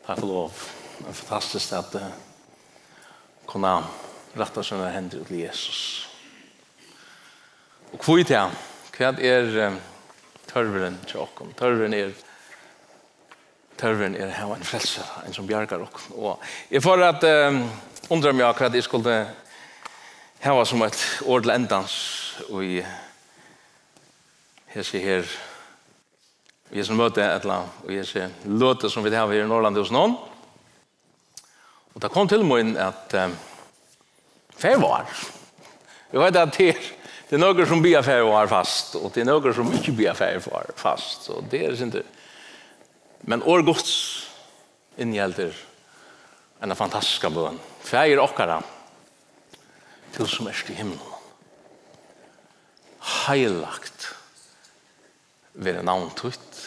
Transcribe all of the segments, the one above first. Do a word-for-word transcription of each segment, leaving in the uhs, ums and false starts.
Takk og lov. Det er fantastiskt at eh, kunne rette sånne hender til Jesus. Og hví tað? Hvat er eh, tørvurin til okkum? Tørvurin er, tørvurin er at hava ein frelsara, ein sum bjargar okkum. Og eg fór at eh, undra meg á hvat eg skuldi hava sum eitt orð til endans í hesi her, í hesum møti, ella í hesi løtu, sum vit hava her í Norðurlandahúsinum. Og tað kom til mín, at eh, far vár. Eg veit, at tað er, tað er nøkur sum biðja far vár fast, og tað er nøkur sum ikki biðja far vár fast, og tað er synd. Men orð Guds inniheldur eina fantastiska bøn. Faðir okkara, tú sum ert í himlunum, heilagt verði navn títt,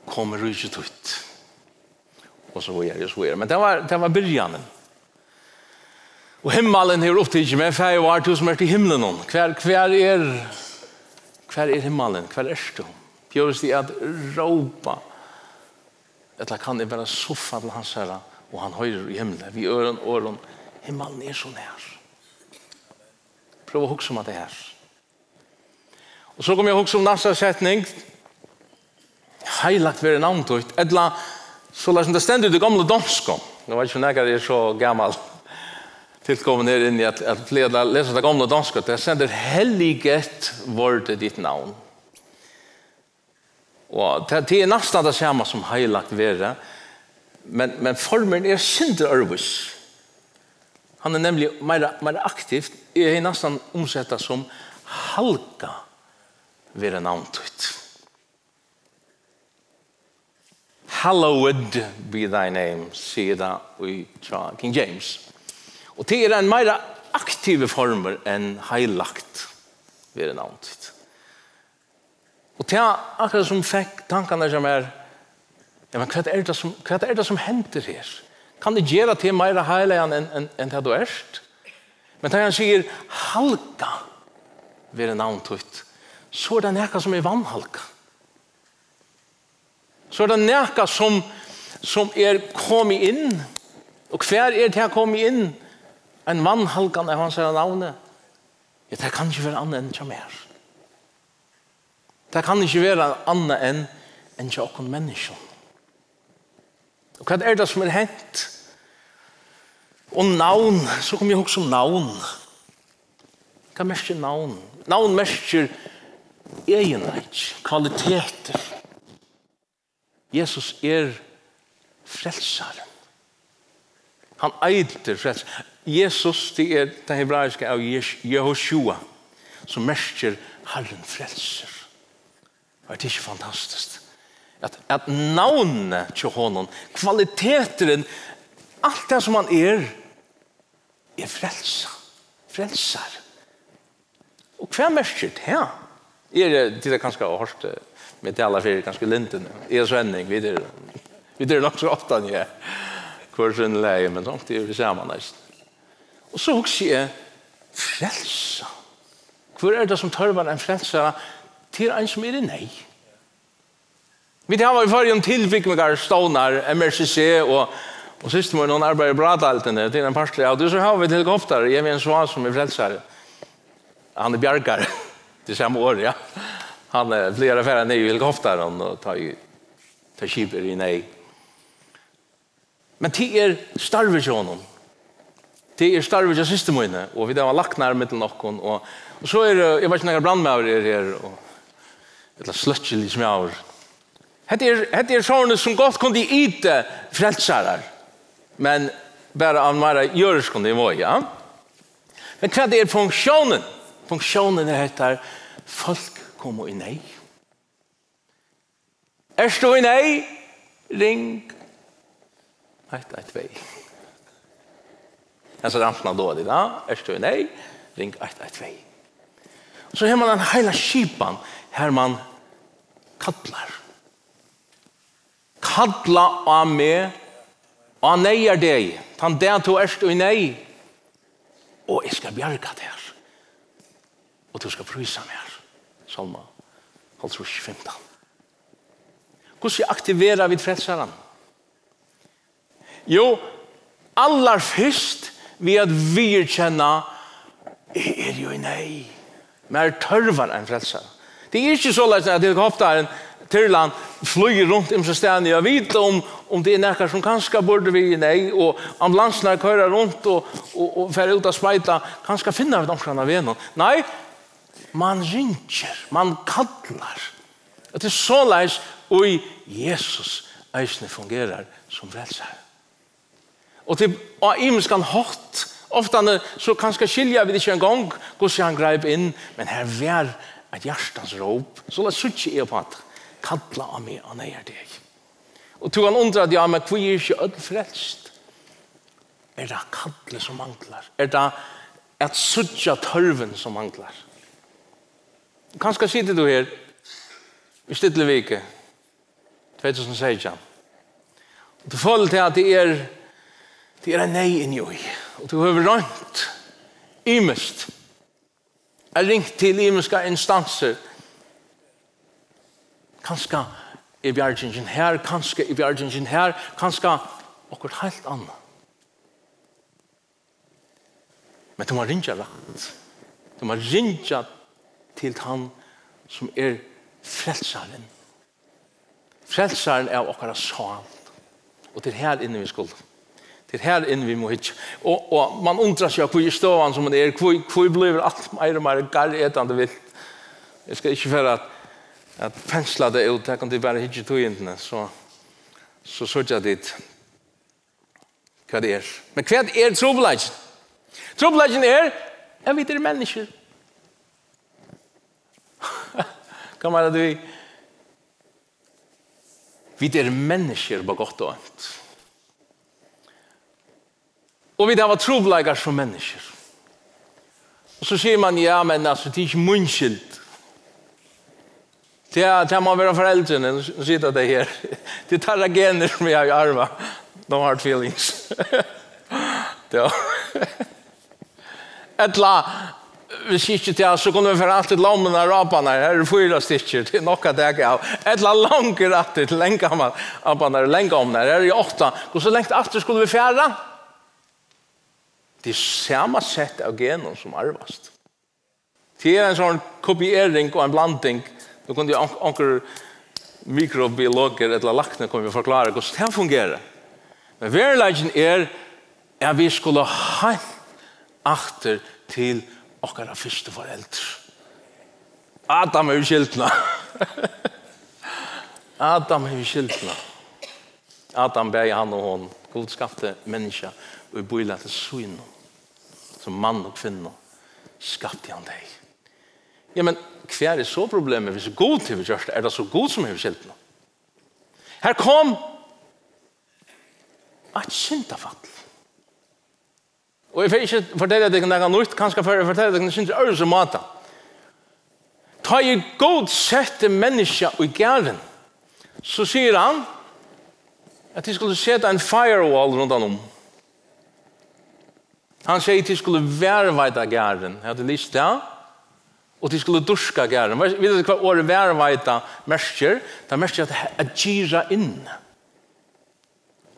komi ríki títt, og so víðari, og so víðari. Men tað var, tað var byrjanin. Og himmalin hevur upptikið meg, Faðir vár, tú sum ert í himlinum. Hvar, hvar er, hvar er himmalin? Hvar ert tú? Bjóðist tað at rópa? Ella kann eg bara suffa til Hansara, og hann hoyrir í himli? Við øðrum orðum, himmalin er so nær. Prøv at hugsa um at tað er her. Og so kom eg at hugsa um næsta setning. Heilagt verði navn títt. Ella, soleiðis sum tað stendur í tí gomlu donsku. Nú veit eg ikki, um nakar er so gamal tilkomin her inni at, at pleiga at lesa tað gomla donsku. Tað stendur: Helliget vorde dit navn. Og tað, tað er næstan tað sama sum heilagt verði, men, men formurin er sindur øðrvísi. Hann er nemliga meira, meira aktivt. Eg hevði næstan umsett tað sum: Halgað verði navn títt. Hallowed be thy name, sigur tað í hjá King James. Og tað er ein meira aktivur formur enn heilagt verði navn títt. Og tað akkurát sum fekk tankarnar hjá mær, ja, men hvat er tað sum, hvat er tað sum hendir her? Kann eg gera teg meira heilagan enn, enn, enn tað tú ert? Men tá hann sigur: Halgað verði navn títt, so er tað nakað sum er vanhalgað. So er tað nakað sum, sum er komið inn. Og hvar er tað komið inn? Ein vanhalgan av hansara navni. Ja, tað kann ikki vera annað enn hjá mær. Tað kann ikki vera annað enn, enn hjá okkum menniskjum. Og hvat er tað sum er hent? Og navn, so kom eg at hugsa um navn. Hvat merkir navn? Navn merkir eginleiki, kvalitetir. Jesus er frelsarin. Hann eitur frels-, Jesus, tað er tað hebraiska av Jesh-, Yehoshua, sum merkir Harrin frelsir. Og er tað ikki fantastiskt? At, at navnið hjá honum, kvaliteturin, alt tað sum hann er, er frelsa. Frelsar. Og hvat merkir tað? Eg eri, tit hava kanska hoyrt eh, meg tala fyri, kanska í Lindini. Eg og Svenning, vit eru, vit eru nokk so ofta, ja. Hvør sín leið, men somt eru vit saman eisini. Og so hugsi eg, frelsa. Hvør er tað sum tørvar ein frelsara? Til ein sum er í neyð. Vit hava í Føroyum tilbúgvingarstovnar, M R C C, og, og systir mín, hon arbeiðir í bráðdeildini, tað er ein partur av tí. So hava vit helikoptarar, eg havi ein son sum er frelsari. Hann er bjargari, tað er sama orð, ja. Hann eh, plagar at fara niður í helikoptaran, og tá í, tá skip er í neyð. Men tað er starvið hjá honum. Tað er starvið hjá systur míni, og vit hava læknar millum okkum, og, og so er, eh, eg veit ikki, nakar brandmaður er her, og, ella sløkkiliðsmaður. Hetta er, hetta er sovorðnir, sum gott kundu itið frelsarar, men bara á meira jørðiskum niveaui, ja. Men hvat er funktiónin? Funktiónin er hetta, fólk koma í neyð. Ert tú í neyð? Ring eitt eitt tvey. Hesa ramsuna duga tit, ja? Ert tú í neyð? Ring eitt eitt tvey. So hevur mann eina heila skipan, har mann kallar. Kalla á meg á neyðardegi, tann dag tú ert í neyð, og eg skal bjarga tær, og tú skal prísa mær. Sálma hálvtrýss fimtan. Hvussu aktivera vit frelsaran? Jú, allarfyrst við at viðurkenna: Eg eri í neyð. Mær tørvar ein frelsara. Tað er ikki soleiðis, at helikoptarin, tyrlan, flýgur runt ymsastaðni og vita um, um tað er nakar, sum kanska burdi verið í neyð, og ambulansirnar koyra runt og, og, og fara út at speita. Kanska finna vit onkran á vegnum. Nei, mann ringir, mann kallar. Og tað er soleiðis, ið Jesus eisini fungerar sum frelsari. Og til, á ymiskan hátt, ofta so kanska skilja vit ikki eingong, hvussu hann greip inn, men her var eitt hjartans róp. Soleiðis síggi eg upp á tað. Kalla á meg á neyðardegi. Og tú kanst undra teg, ja, men hví eru ikki øll frelst? Er tað kallið, sum manglar? Er tað at síggja tørvin, sum manglar? Kanska situr tú her í stilli viku tvey túsund og seytjan. Og tú følir til, at tað er, tað er ein neyð inni í. Og tú hevur roynt ymiskt. Eg ringt til ymiskar instansir. Kanska er bjargingin her, kanska er bjargingin her, kanska okkurt heilt annað. Men tú má ringja rætt. Tú má ringja til tann, sum er frelsarin. Frelsarin av okkara sál. Og tað er her inni vit skulu. Tað er her inni vit mugu hyggja. Og, og mann undrar seg, hví er støðan sum hon er? Hví, hví blívur alt meira og meira garr etandi vilt? Eg skal ikki fara at, at pensla tað út. Her kunnu tit bara hyggja í tíðindini, so, so síggja tit, hvat tað er. Men hvat er trupulleikin? Trupulleikin er, at vit eru menniskjur. Hvat meinar tú við? Vit eru menniskjur, á gott og ónt. Og vit hava trupulleikar sum menniskjur. Og so sigur mann: Ja, men altso, tað er ikki mín skyld. Tað, tað má vera foreldrini, nú sita tey her. Tað eru teirra genir, sum eg havi arvað. No hard feelings. Ja. Ella, hvis ikki tað, so kunnu vit fara aftur til ommurnar og abbarnar. Her eru fýra stykkir, tað er nokk at taka av. Ella langt aftur til langabbarnar og langommurnar. Her eru átta. Hvussu langt aftur skulu vit fara? Tað er sama sett av genum, sum arvast. Tað er ein sovorðin kopiering og ein blanding. Nú kundi onk-, onkur mikrobiologur ella lækni komið og forklárað, hvussu tað fungerar. Men veruleikin er, at vit skulu heilt aftur til okkara fyrstu foreldur. Adam hevur skyldina. Adam hevur skyldina. Adam, bæði hann og hon. Gud skapti menniskja í bílæti sínum. Sum mann og kvinnu skapti hann tey. Ja, men hvar er so problemið, hvis Gud hevur gjørt tað? Er tað so Gud, sum hevur skyldina? Her kom eitt syndafall. Og eg fari ikki at fortelja tykkum nakað nýtt, kanska fari eg at fortelja tykkum eitt sindur øðrvísi máta. Tá ið Gud setti menniskja í garðin, so sigur hann, at tey skulu seta ein firewall rundan um. Hann segði, tey skulu varðveita garðin. Hava tit lisið tað? Og tey skulu dyrka garðin. Veit, vita tit, hvat orðið varðveita merkir? Tað merkir at, at gira inn.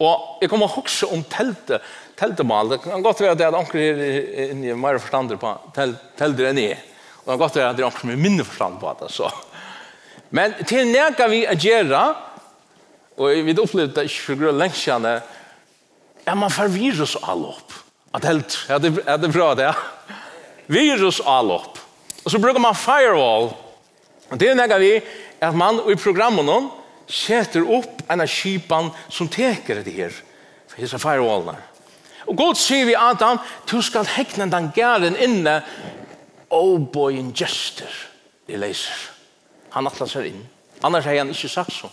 Og eg kom at hugsa um teldu, teldumál. Tað kann gott vera, at onkur her inni er meira forstandur á tel-, teldur enn eg. Og tað kann gott vera, at tað er onkur, sum er minni forstandur á tað, so. Men tað er nakað við at gera, og vit upplivdu tað ikki fyri grøn langa síðani, at mann fær virusálop. At heldur, at tey, at tey prøva tað, ja. Virusálop. Og so brúkar mann firewall. Og tað er nakað við, at mann í programminum setir upp eina skipan, sum tekur hetta her, hesar firewallarnar. Og Gud sigur við Adam: Tú skalt hegna hendan garðin inni. Óboðin gestur er leysur. Hann ætlar sær inn. Annars hevði hann ikki sagt so.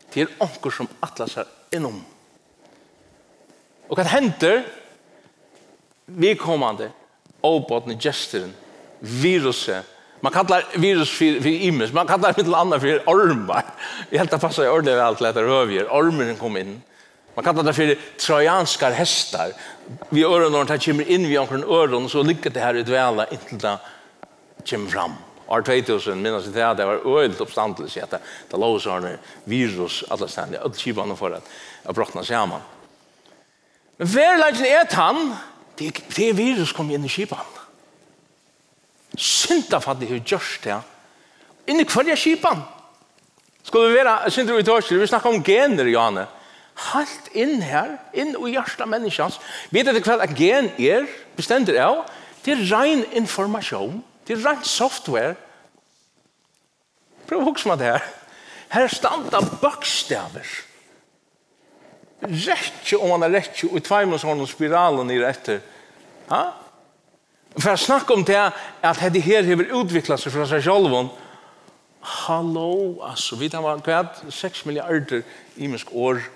Tað er onkur, sum ætlar sær inn um. Og hvat hendir? Viðkomandi, óboðni gesturin, virusið. Mann kallar virus fyri, fyri ymiskt. Mann kallar millum annað fyri ormar. Eg helt, tað passaði ordiliga væl til hetta høvið her. Ormurin kom inn. Mann kallar tað fyri trojanskar hestar. Við øðrum orðum, tað kemur inn við onkrum øðrum, so liggur tað har í dvala inntil tað kemur fram. Ár tvey túsund, minnast eg tað, tað var øgiligt uppstandilsi, at tað, tað lógu sovorðnir virus allastaðni, øll skipanin fór at, at brotna saman. Men veruleikin er tann, tað er, tað er virus komið inn í skipan. Syndafallið hevur gjørt tað. Inn í hvørja skipan? Skulu vit vera eitt sindur ítøkilig, vit snakka um genir, Johanne. Heilt inn her, inn í hjarta menniskjans. Vita tit, hvat eitt gen er, bestendur av? Tað er rein informatión. Tað er reint software. Prøv at hugsa um tað her. Her standa bókstavir. Rekkju oman á rekkju í tveimum sovorðnum spiralum niður eftir. Ha? Fyri at snakka um tað, at hetta her hevur útviklað seg frá sær sjálvum. Halló, altso, vit hava, hvat, seks milliardir ymisk orð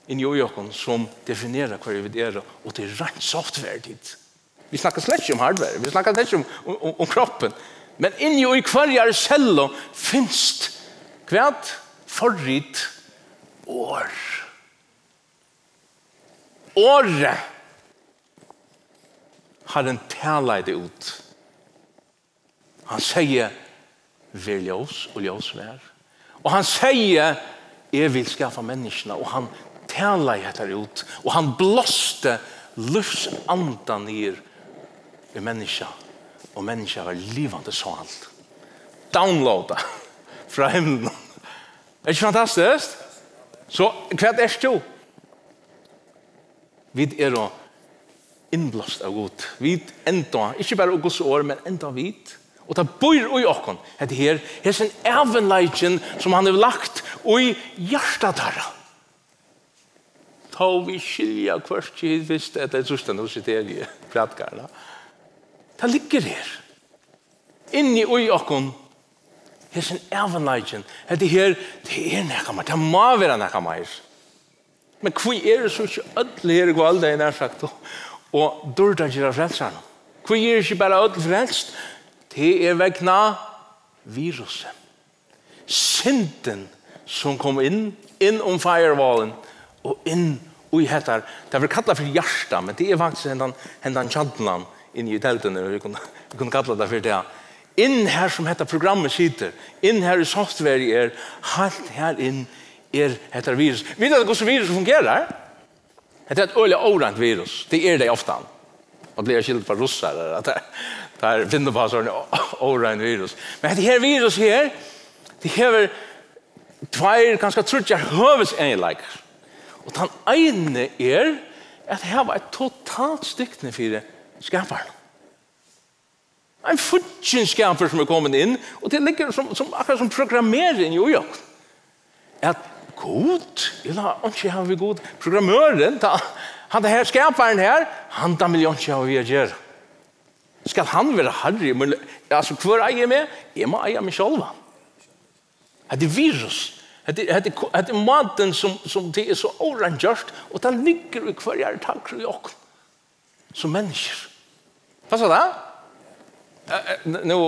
inni í okkum, sum definera, hvørji vit eru, og tað er reint software, tit. Vit snakka slett ikki um hardware, vit snakka slett ikki um, um, um, um kroppin. Men inni í hvørjari cellu finst hvat? Forrit, orð. Orðið. Harrin talaði tað út. Hann segði: "Ver ljós," og ljós var. Og hann segði: "Eg vil skapa menniskjuna," og hann talaði hetta út, og hann blásti lívsandan niður í menniskja, og menniskja var livandi sál. Downloada frá himlinum. Er ikki fantastiskt? So, hvat ert tú? Vit eru innblást av Gud. Vit enda, ikki bara Guds orð, men enda vit. Og tað býr í okkum, hetta her, hesin ævinleikin, sum hann hevur lagt í hjarta teirra. Tá vit skilja hvørki hitt fyrsta ella hitt síðsta, nú siteri eg prædikaran. Tað liggur her. Inni í okkum, hesin ævinleikin, hetta her, tað er nakað meir, tað má vera nakað meir. Men hví eru so ikki øll her í kvøld, hevði eg nær sagt, og, og dýrdargera frelsaran? Hví eru ikki bara øll frelst? Tað er vegna virusi. Syndin, sum kom inn, inn um firewallin og inn í hetta. Tað verður kallað fyri hjarta, men tað er faktiskt hendan, hendan kjarnan inni í telduni, vit kunnu, vit kunnu kalla tað fyri tað. Inn her sum hetta programmið situr, inn her í softwarið er, heilt her inn er hetta virus. Vita tit hvussu virus fungerar? Hetta er eitt øgiliga óreint virus. Tað eru tey ofta. Og blíva skylda uppá russar, at tað, tað er finna uppá sovorðin ó-, órein virus. Men hetta her virus her, tað hevur tveir, kanska tríggjar høvuðseginleikar. Og tann eini er at hava eitt totalt stikni fyri skaparanum. Ein fíggindskapur sum er komin inn, og tað liggur sum, sum, akkurát sum programmering í okkum. At Gud, eg vil einki hava við Gud. Programmørin, tá, hann er her, skaparin her, hann vil einki hava við at gera. Skal hann vera harri? Men, altso, hvør eigur meg? Eg má eiga meg sjálvan. Hetta er virus. Hetta er, hetta er ko-, hetta er mátin sum, sum tað er so óreint gjørt, og tað liggur í hvørjari tankar í okkum. Sum menniskjur. Passar tað? Eh, eh, n-, nú,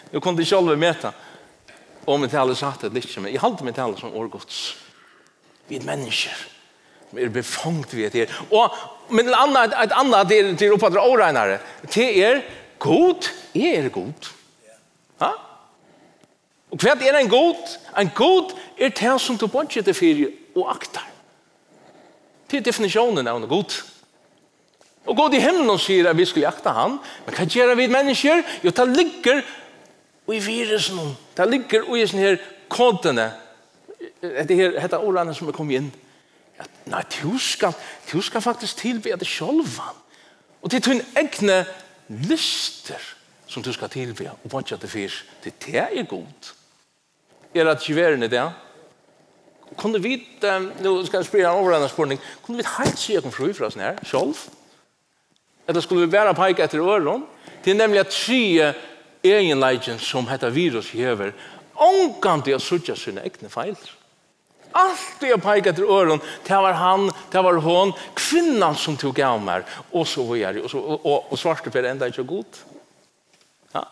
nú kunnu tit sjálvir meta, um eg tali satt ella ikki, men eg haldi meg tala sum orð Guds. Vit menniskjur, sum eru befongd við hetta her. Og, men eitt annað, eitt annað, tað er, tað er uppaftur óreinari. Tað er, Gud, eg eri Gud. Ha? Og hvat er ein Gud? Ein Gud er tað, sum tú boyggir teg fyri og aktar. Tað er definitiónin av einum Gud. Og Gud í himlinum sigur, at vit skulu akta hann. Men hvat gera vit menniskjur? Jú, tað liggur í virusinum. Tað liggur í hesum her koduni. Hetta her, hetta óreina sum er komið inn. At, nei, tú skal, tú skal faktiskt tilbiðja teg sjálvan. Og tað er tín egni lystur, sum tú skal tilbiðja og boyggja teg fyri. Tí tað er Gud. Er tað ikki í verðini í dag? Kunnu vit, eh, nú skal eg spyrja ein ovurrendan spurning, kunnu vit heilt siga okkum frí frá hesum her, sjálv? Ella skulu vit bara peika eftir øðrum? Tað er nemliga triði eginleikin, sum hetta virus hevur, ongantíð at síggja sína egnu feil. Altíð at peika eftir øðrum, tað var hann, tað var hon, kvinnan, sum tú gav mær, og so víðari, og so, og, og, og svarti per enda ikki á Gud. Ja.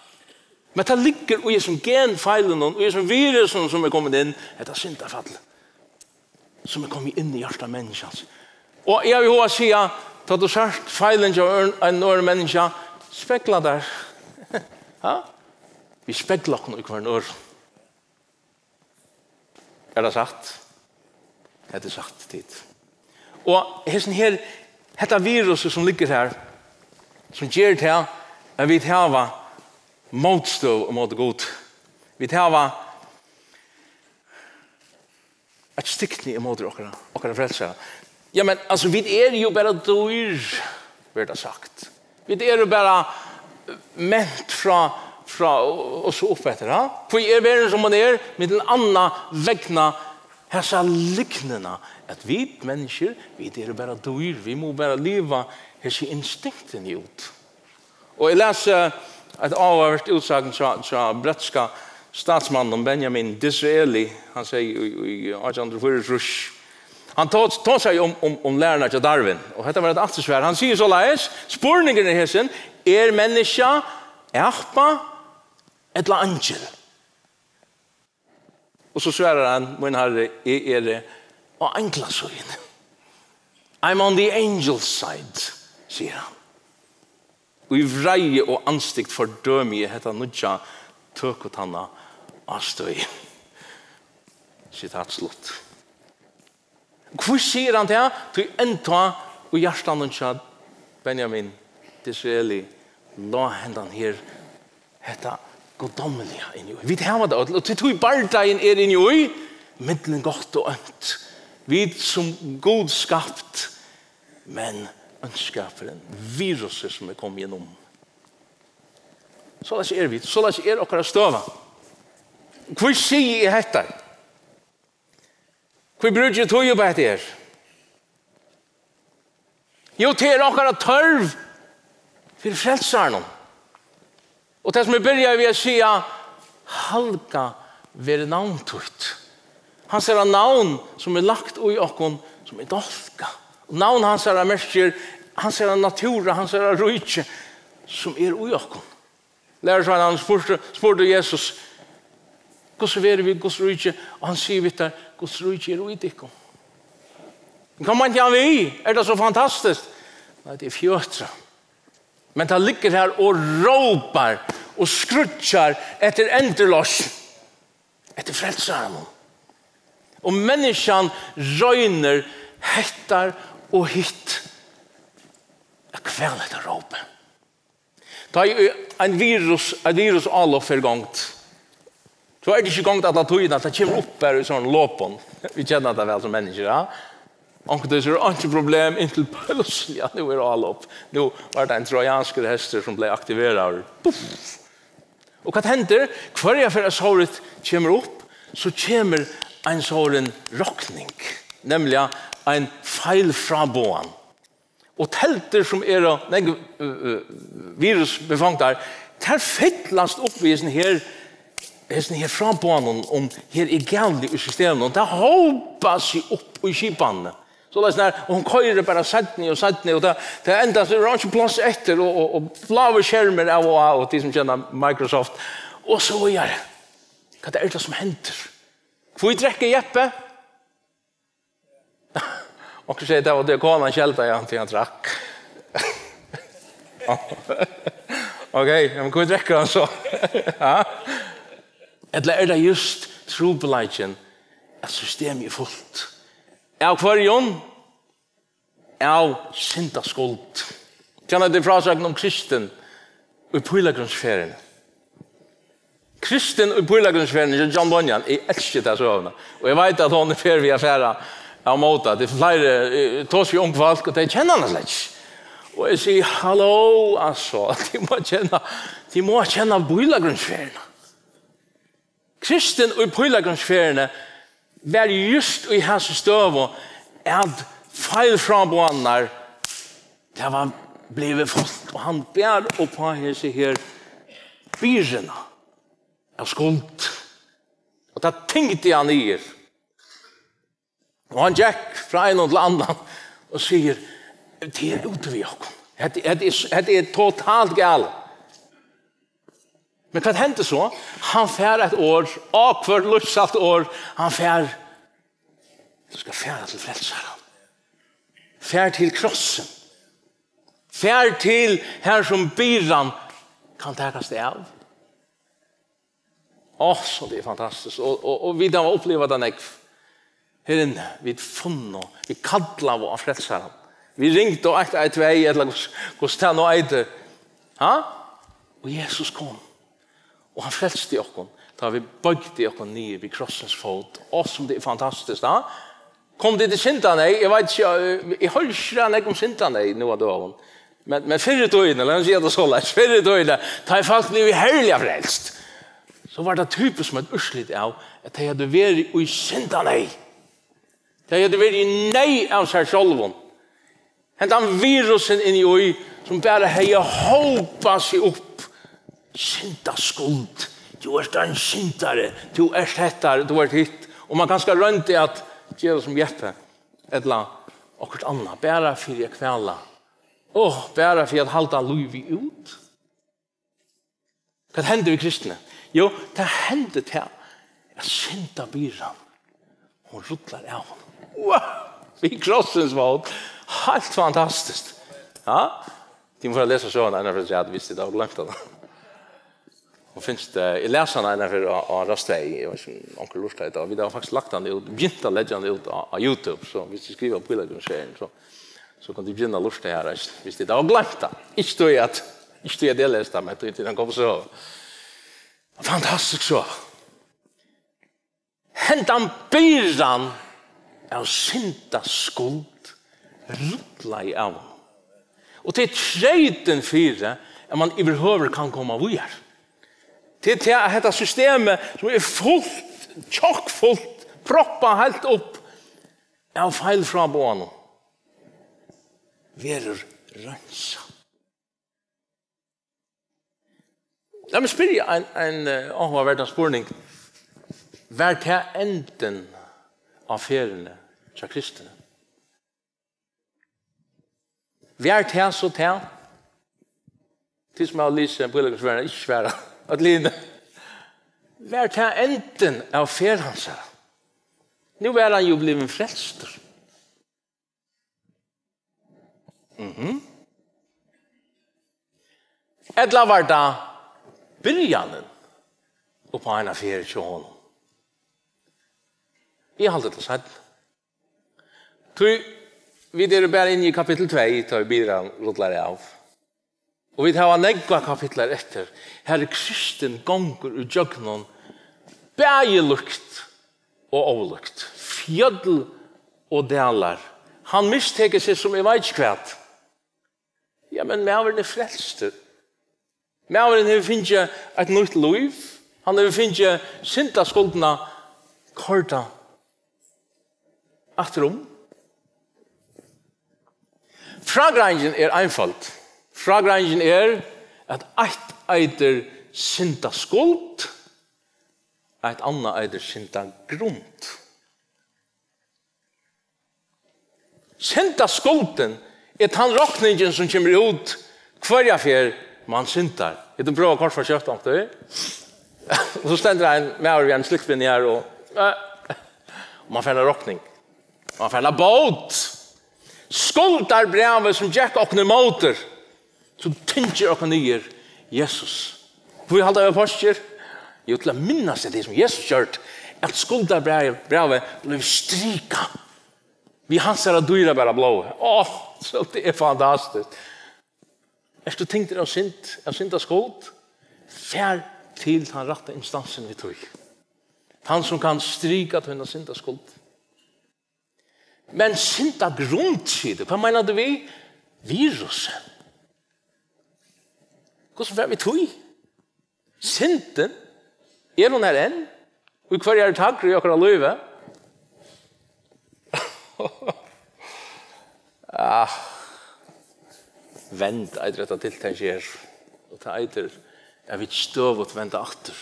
Men tað liggur í hesum genfeilunum, í hesum virusunum, sum er komin inn, hetta syndafall, sum er komið inn í hjarta menniskjans. Og eg havi hug at siga, tá tú sært feilin hjá ør-, einum øðrum menniskja, spegla tær. Ja? Vit spegla okkum í hvørjum øðrum. Er tað satt? Hetta er satt, tit. Og hesin her, hetta virusið sum liggur her, sum ger tað, at vit hava mótstøðu ímóti Gud. Vit hava eitt stikni ímóti okkara, okkara frelsara. Ja, men, altso, vit eru jú bara dýr, verður tað sagt. Vit eru bara, eh, ment frá, frá og, og so upp eftir, ha? Hví er verðin sum hon er? Millum annað vegna hesa lygnina, at vit menniskjur, vit eru bara dýr, vit mugu bara liva hesi instinktini út. Og eg las, eh, eitt áhugavert útsagn hjá, hjá bretska statsmanninum Benjamin Disraeli. Hann segði í, í átjan hundrað og fýraogtrýss, hann to-, tosaði um, um, um læruna hjá Darwin, og hetta var eitt aftursvar. Hann sigur soleiðis: "Spurningurin er hesin: er menniskja apa ella eingil?" Og so svarar hann: "Mín Harri, eg eri á einglasíðuni. I'm on the angel side," sigur hann. Og í vreiði og andstygd fordømi eg hetta nýggja tøkutanna ástøði. Sitat slutt. Hví sigur hann tað? Tí enntá í hjartanum hjá Benjamin Disraeli lá hendan her, hetta guddómliga inni í. Vit hava tað øll, og tí, tí bardagin er inni í, millum gott og ónt. Vit sum Gud skapt, men óndskapurin, virusið sum er komið inn um. Soleiðis er vit, soleiðis er okkara støða. Hví sigi eg hetta? Hví brúki eg tíð upp á hetta her? Jú, tað er okkara tørv fyri frelsaranum. Og tað sum eg byrjaði við at siga, halgað verði navn títt. Hansara navn sum er lagt í okkum, sum er dálkað. Og navn hansara merkir hansara natúra, hansara ríki, sum er í okkum. Lærisveinarnir spurdu, spurdu Jesus: "Hvussu verður við Guds ríki?" Og hann sigur við teir: "Guds ríki er í tykkum." Men hvat meinti hann við? Er tað so fantastiskt? Nei, tað er fjøtrað. Men tað liggur her og rópar og skríggjar eftir endurloysn, eftir frelsaranum. Og menniskjan roynir hetta og hitt at kvala hetta rópið. Tá ið ein virus, eitt virusálop fer í gongd, so er tað ikki í gongd alla tíðina, tað kemur upp bara í sovorðnum lopum. Vit kenna tað væl sum menniskjur, ja? Onkuntíð so er einki problem, inntil plúsliga, ja, nú er álop. Nú var tað ein trojanskur hestur sum bleiv aktiveraður. Puff! Og hvat hendir? Hvørja ferð eitt sovorðið kemur upp, so kemur ein sovorðin rokning, nemliga ein feilfráboðan. Og teldur sum eru, nei, øh, øh, virusbefangdar, tær fyllast upp við hesum her, hesum her fráboðanum um her er galið í systeminum. Og tað hópar seg upp í skipanini. Soleiðis nær, og hon koyrir bara seinni og seinni, og tað, tað endar, so er einki pláss eftir, og, og, og bláir skermar av og á, og tí sum kenna Microsoft, og so víðari. Hvat er tað sum hendir? Hví drekkur Jeppe? Onkur segði, tað var tí konan skeldaði hann, tí hann drakk. Ok, men hví drekkur hann so? Ha? Ella er tað júst trupulleikin, at systemið er fult? Av hvørjum? Av syndaskuld. Kenna tit frásøgn um Kristin í pílagrímsferðini? Kristin í pílagrímsferðini hjá John Bunyan, eg elski ta søguna. Og eg veit, at hon er ferdig við at fara av móta. Tað er fleiri, eh, tosi við ung fólk, og tey kenna hana slett ikki. Og eg sigi, halló, altso, tit má kenna, tit má kenna pílagrímsferðina. Kristin í pílagrímsferðini var júst í hasi støðu, at feilfráboðanirnar, tað var blivið fult, og hann bar upp á hesi her byrðina av skuld. Og tað tyngdi hann niður. Og hann gekk frá einum til annan og sigur, tað er úti við okkum. Hetta, hetta er, hetta er totalt galið. Men hvat hendi so? Hann fær eitt orð, áhugavert lívshælt orð, hann fær, tú skal fara til frelsaran. Far til krossin. Far til har sum byrðan kann takast av. Áh, so tað er fantastiskt. Og, og, og vit hava upplivað tað nógv. Her inni, vit funnu, vit kallaðu á Frelsaran. Vit ringdu eitt eitt tvey, ella hvussu, hvussu tað nú eitur. Ha? Og Jesus kom. Og hann frelsti okkum, tá vit boygdu okkum niður við krossins fót. Áh, sum tað er fantastiskt, ha? Kom tit í syndaneyð? Eg veit ikki, eg, eg hoyri ikki so nógv um syndaneyð nú á døgum. Men, men fyrr í tíðini, lat meg siga tað soleiðis, fyrr í tíðini, tá ið fólk blivu herliga frelst, so var tað typiskt sum eitt úrslit av, at tey høvdu verið í syndaneyð. Tey høvdu verið í neyð av sær sjálvum. Hendan virusin inni í, sum bara hevði hópað seg upp. Syndaskuld. Tú ert ein syndari. Tú ert hetta, tú ert hitt. Og man kanska royndi at gera sum Jeppe, ella okkurt annað, bara fyri at kvala. Áh, bara fyri at halda lívið út. Hvat hendir við kristnu? Jú, tað hendir tað, at syndabyrðan, hon rullar av honum. Wow! Við krossins fót. Heilt fantastiskt. Ja? Tit mugu fara at lesa søguna eina ferð afturat, viss tit hava gloymt hana. Hon finst, eh, eg las hana eina ferð á, á Rás tvey, eg veit ikki um onkur lurtaði tá. Vit hava faktiskt lagt hana út, begynt at leggja hana út á, á YouTube, so viss tit skriva Pílagrímsferðin, so, so kunnu tit begynna at lurta har, eisini, viss tit hava gloymt tað. Ikki tí at, ikki tí at eg lesi tað, men tí at tað er ein góð søga. Fantastisk søga. Hendan byrðan av syndaskuld rullaði av honum. Og tað er treytin fyri, at mann yvirhøvur kann koma víðari. Tað er tað, at hetta systemið, sum er fult, tjokkfult, proppað heilt upp av feilfráboðanum, verður reinsað. Lat meg spyrja ein, ein, eh, áhugaverdan spurning. Var tað endin á ferðini hjá kristni? Var tað so tað? Tit sum hava lisið Pílagrímsferðina, ikki svara. Øll hini. Var tað endin av ferð hansara? Nú var hann jú blivin frelstur. Mhm. Ella var tað byrjanin upp á eina ferð hjá honum? Eg haldi tað seinna. Tí vit eru bara inni í kapittul tvey, tá ið byrðan rullar av. Og vit hava nógvar kapitlar eftir, har kristin gongur ígjøgnum bæði líkt og ólíkt, fjøll og dalar. Hann mistekur seg sum eg veit ikki hvat. Ja, men maðurin er frelstur. Maðurin hevur fingið eitt nýtt lív. Hann hevur fingið syndaskuldina koyrda aftur um. Frágreiðingin er einføld. Frágreiðingin er, at eitt eitur syndaskuld, eitt annað eitur syndagrund. Syndaskuldin er tann rokningin, sum kemur út hvørja ferð mann syndar. Hevur tú prøvað koyrt for skjótt, onkuntíð? Og so stendur ein maður við ein slikkpinni her, og, eh, og mann fær eina rokning. Mann fær eina bót. Skuldarbrævið, sum gekk okkum ímóti, sum tyngir okkum niður. Jesus. Hví halda vit páskir? Jú, til at minnast tað, sum Jesus gjørdi, at skuldarbrævið, brævið bleiv strikað við hansara dýrabara blóði. Áh, so tað er fantastiskt. Ert tú tyngdur av synd, av syndaskuld? Far til tann rætta instansin við tí. Tann, sum kann strika tína syndaskuld. Men syndagrund, sigur tú. Hvat meinar tú við? Virusin. Hvussu fara vit tí? Syndin, er hon har enn? Og í hvørjari tagri í okkara lívi? Ah, vend eitur hetta tiltak her. Og tað eitur, at vit støðugt venda aftur.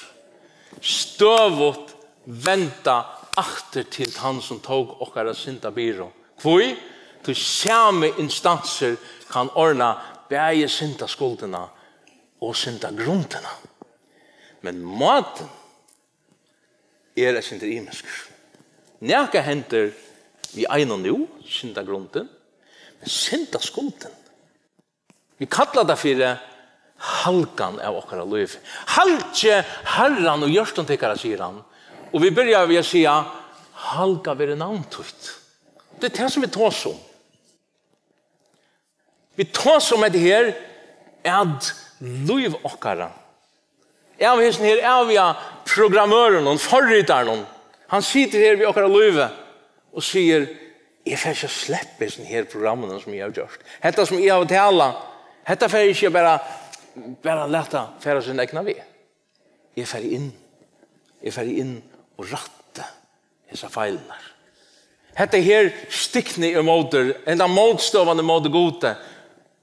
Støðugt venda aftur til tann, sum tók okkara syndabyrðu. Hví? Tí sami instansur kann ordna bæði syndaskuldina og syndagrundina. Men mátin er eitt sindur ymiskur. Nakað hendir við einum nú, syndagrundin, men syndaskuldin, vit kalla tað fyri Halgan av okkara lívi. Halgið Harran í hjørtum tykkara, sigur hann. Og vit byrja við at siga: Halgað verði navn títt. Tað er tað, sum vit tosa um. Vit tosa um hetta her, at lív okkara, av hesum her æviga programmørinum, forritaranum, hann situr her við okkara lívi og sigur: Eg fari ikki at sleppa hesum her programmunum, sum eg havi gjørt. Hetta, sum eg havi talað, hetta fari eg ikki at bara, bara lata fara sín egna veg. Eg fari inn, eg fari inn og rætti hesar feilirnar. Hetta her stiknið ímóti, henda mótstøðan ímóti Gudi,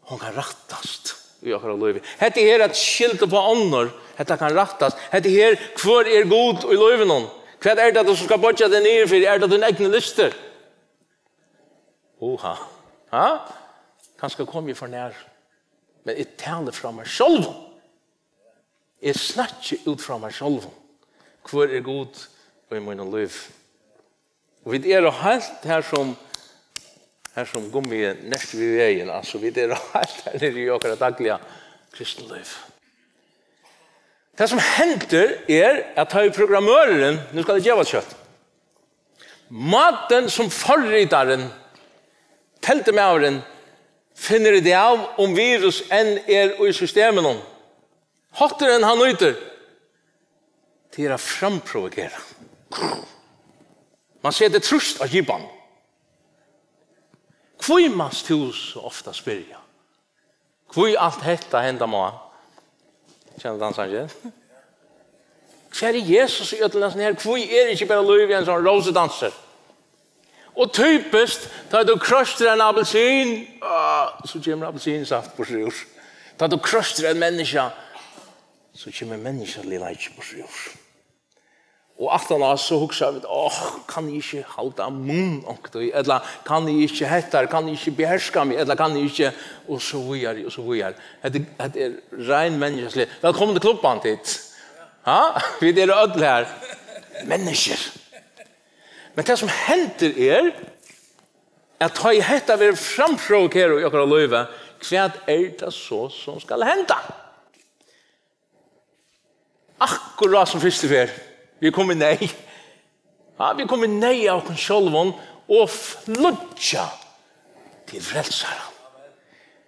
hon kann rættast í okkara lívi. Hetta her at skylda upp á onnur, hetta kann rættast. Hetta her, hvør er Gud í lívinum? Hvat er tað, tú skal boyggja teg niður fyri? Er tað tín egni lystur? Oha. Ha? Kanska kom eg for nær. Men eg tali frá mær sjálvum. Eg snakki út frá mær sjálvum. Hvør er Gud í mínum lív? Og vit eru heilt her sum, her sum gummi nerti við vegin. Altso, vit eru heilt her niðri í okkara dagliga kristinlív. Tað, sum hendir, er, at tá ið programmørurin, nú skal eg geva skjótt, mátin, sum forritarin, teldumaðurin, finnur út av, um virus enn er í systeminum, hátturin, hann nýtir, tað er at framprovokera. Man setir trýst á skipan. Hví, manst tú so ofta spyrja, hví alt hetta henda má? Kennir tú hann sangin? Hvar er Jesus í øllum hesum her? Hví er ikki bara lívið ein sånn rósudansur? Og typiskt, tá tú kroystir ein appelsin, ah, so kemur appelsinsaft burtur úr. Tá tú kroystir ein menniskja, so kemur menniskjaligleiki burtur úr. Og aftaná so hugsa vit: Áh, kann eg ikki halda munn onkuntíð? Ella kann eg ikki hetta? Kann eg ikki beherska meg? Ella kann eg ikki? Og so víðari, og so víðari. Hetta, hetta er rein menniskjaligt. Vælkomin til klubban, tit. Ha? Vit eru øll her. Menniskjur. Men tað, sum hendir, er, at tá ið hetta verður framprovokerað í okkara lívi, hvat er tað so, sum skal henda? Akkurát sum fyrstu ferð. Vit koma í neyð. Ja, vit koma í neyð av okkum sjálvum og flýggja til Frelsaran.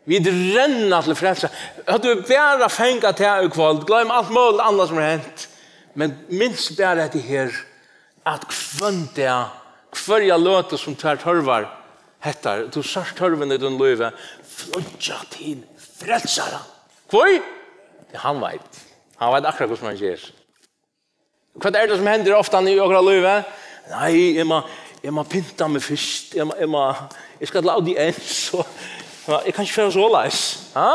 Vit renna til Frelsaran. Høvdu vit bara fangað tað í kvøld, gloym alt møguligt annað sum er hent. Men minst bara hetta her, at hvønn dag, hvørja løtu sum tær tørvar hetta, tú sært tørvin í tínum lívi, flýggja til Frelsaran. Hví? Tí hann veit. Hann veit akkurát, hvussu mann ger. Hvat er tað, sum hendir ofta í okkara lívi? Nei, eg má, eg má pynta meg fyrst. Eg má, eg má, eg skal til audiens, og, ja, eg kann ikki fara soleiðis. Ha?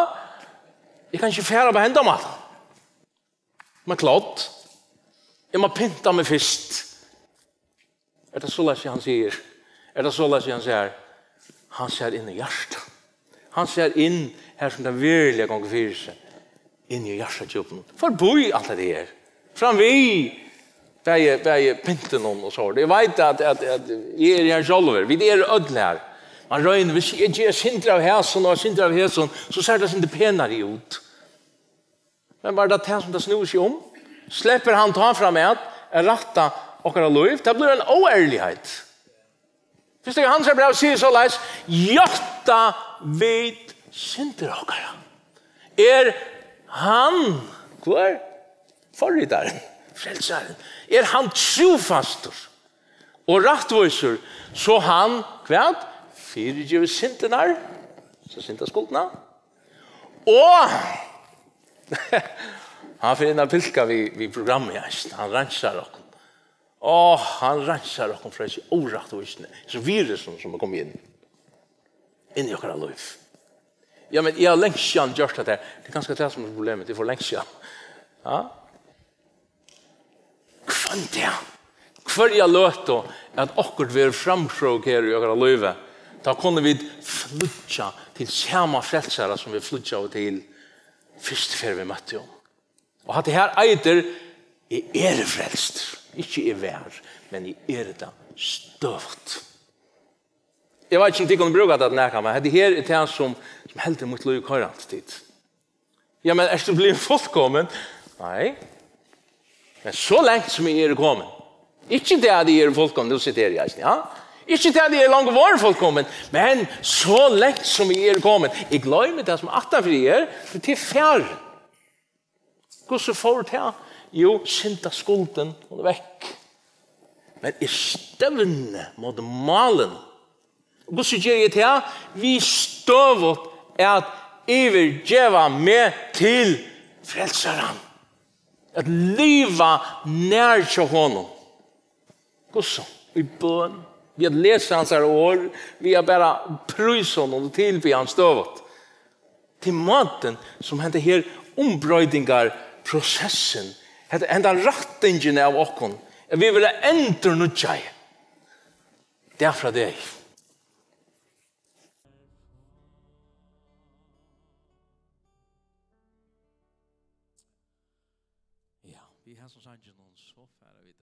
Eg kann ikki fara á hendan mátan. Eg má klára. Eg má pynta meg fyrst. Er tað soleiðis, hann sigur? Er tað soleiðis, hann sær? Hann sær inn í hjartað. Hann sær inn, har sum tað veruliga gongur fyri seg. Inn í hjartardjúpinum. Forbí alt hetta her. Fram við bæði, bæði pyntinum og so. Eg veit at, at, at eg eri her sjálvur. Vit eru øll her. Man roynir, viss eg geri eitt sindur av hesum og eitt sindur av hesum, so sær tað eitt sindur penari út. Men var tað tað, sum tað snúði seg um? Sleppur hann tá fram at, at rætta okkara lív? Tað blívur ein óærligheit. Fyrsta Jóhannesarbræv sigur soleiðis: Játta vit syndir okkara, er hann, hvør? Forritarin, Frelsarin, er hann trúfastur og rættvísur, so hann, hvat? Fyrigevur syndirnar, so syndaskuldina. Og hann fer inn at pilka við, við programmið, ja, hann reinsar okkum. Á, hann reinsar okkum frá hesi órættvísini, hesum virusum, sum er komið inn, inn í okkara lív. Ja, men eg havi langt síðan gjørt tað her. Tað er kanska tað, sum er problemið. Tað er for langt síðan. Ja? Hvønn dag, hvørja løtu, at okkurt verður framprovokerað í okkara lívi, tá kunnu vit flýggja til sama Frelsara, sum vit flýggjaðu til fyrstu ferð, vit møttu honum. Og hatta her eitur: Eg eri frelstur. Ikki eg var, men eg eri tað støðugt. Eg veit ikki, um tit kunnu brúka tað til nakað, men hetta her er tað, sum, sum heldur mítt lív koyrandi, tit. Ja, men ert tú blivin fullkomin? Nei. Men so langt sum eg eri komin. Ikki tað at eg eri fullkomin, nú siti eg her, ja. Ikki tað at eg eri langt vorðin fullkomin, men so langt sum eg eri komin. Eg gloymi tað sum aftanfyri er, for tað er farin. Hvussu fór tað? Jú, syndaskuldin, hon er vekk. Men eg stevni móti málinum. Og hvussu geri eg tað? Við støðugt at yvirgeva meg til Frelsaran. At liva nær hjá honum. Hvussu? Í bøn. Við at lesa hansara orð, við at bara prísa honum og tilbiðja hann støðugt. Til mátin sum henda her umbroytingarprosessin, hetta, henda rættingin av okkum, at vit verða endurnýggjaði. Dag frá degi.